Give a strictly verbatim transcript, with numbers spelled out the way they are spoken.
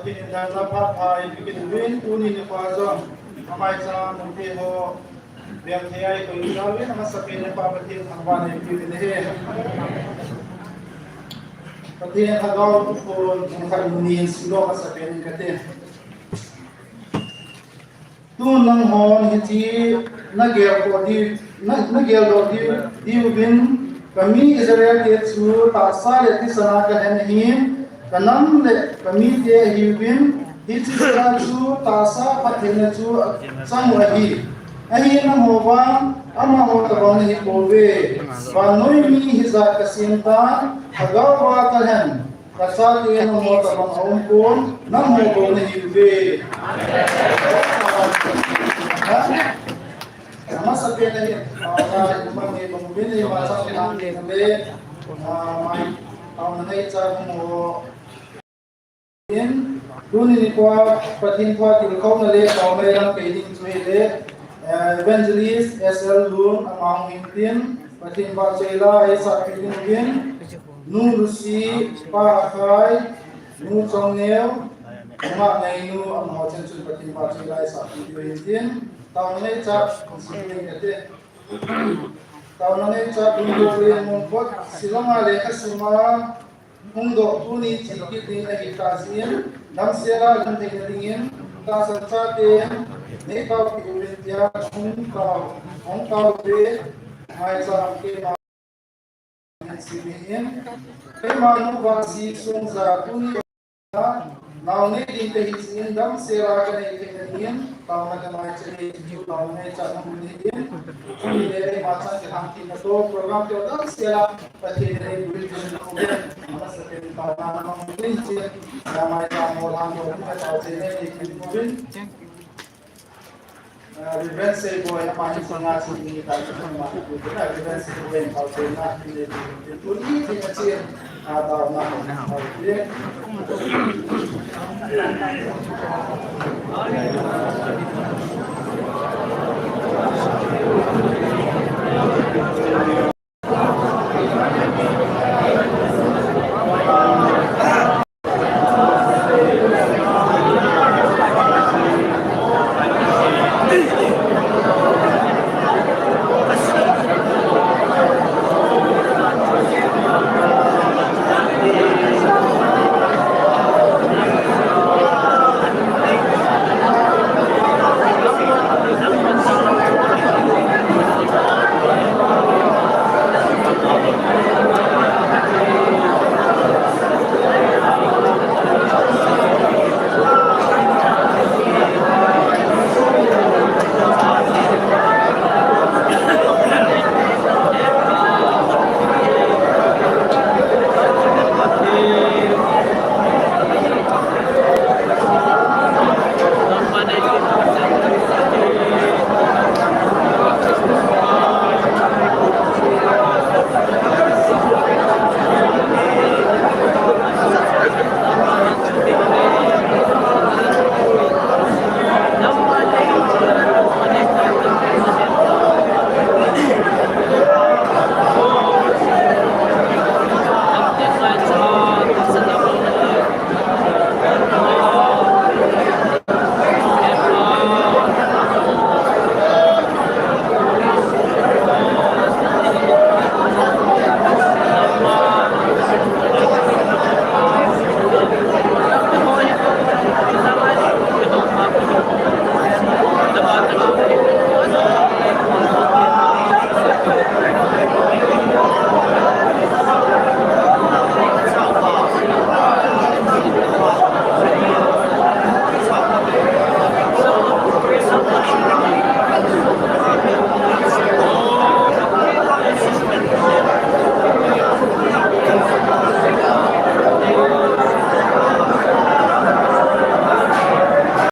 Pathen in damna phat pha eipe kit uvin, tuni nikho jong amaicham umte ho beng thei a ikoi tauvin, amasapen in Pa Pathen thangvahna eipe uvin ahi. Pathen Lhagao thu khun chang khat mun ni hin simdoh amasapen in kate. Tun nanghon hiche nageldoh diu, na, nageldoh diu, diuvin, kami Israel te chu tahsa le thisan a kalhen ahin, kanam le kamite ahiuvin, hiche jeh a chu tahsa phattheina chu achang u ahi. Ahin nangho vang amaho tobang nahipouve. Vannoi mi hijat kasem tan, Lhagao va kalhen. Kachate nangho tobang aumpon, nangho bou nahiuve. Amasapen a hin, ah, taona neicha hung ho in, tuni nikho a Pathen thu a tilkhouna le taona ilam peh ding chu hile, eh, Evangelist S L Lun ama hung hintin, Pathen vahchoi la eisahpeh ding uvin, Nu Lucy, Pa Khai, Nu Chongneo, Nu Ngaingainu, amaho cheng chun Pathen vahchoi la eisahpeh diu hintin, taona neicha hung sim ding kate. Taona neicha Dungdolen Mongkot, Shillong a lekha sima hungdoh tuni chekit ding ahitah jeh in, damsel a lhung theina dingin, tahsan chaten neitaopeh uvin tia hung tao, hung taote, maicham keima Keima nu Vangsi Sungja tuni a nao nei ding kahi jeh in damsel a kanei theina dingin taona kanei cheh e, taona neicha hung ding in, tuni le eima chan kilhang theina toh program toh damsel a Pathen in eipuiyin, amasapen in taona namang ding cheh, maicham ho lhang toh ding a taote neipuiyin. Ah, Reverend Seiboi, ama hi sunga chun ni ta, ama hi sunga, Reverend Seiboi, ama hi sunga, tuni, tuni, ah, taona, ah,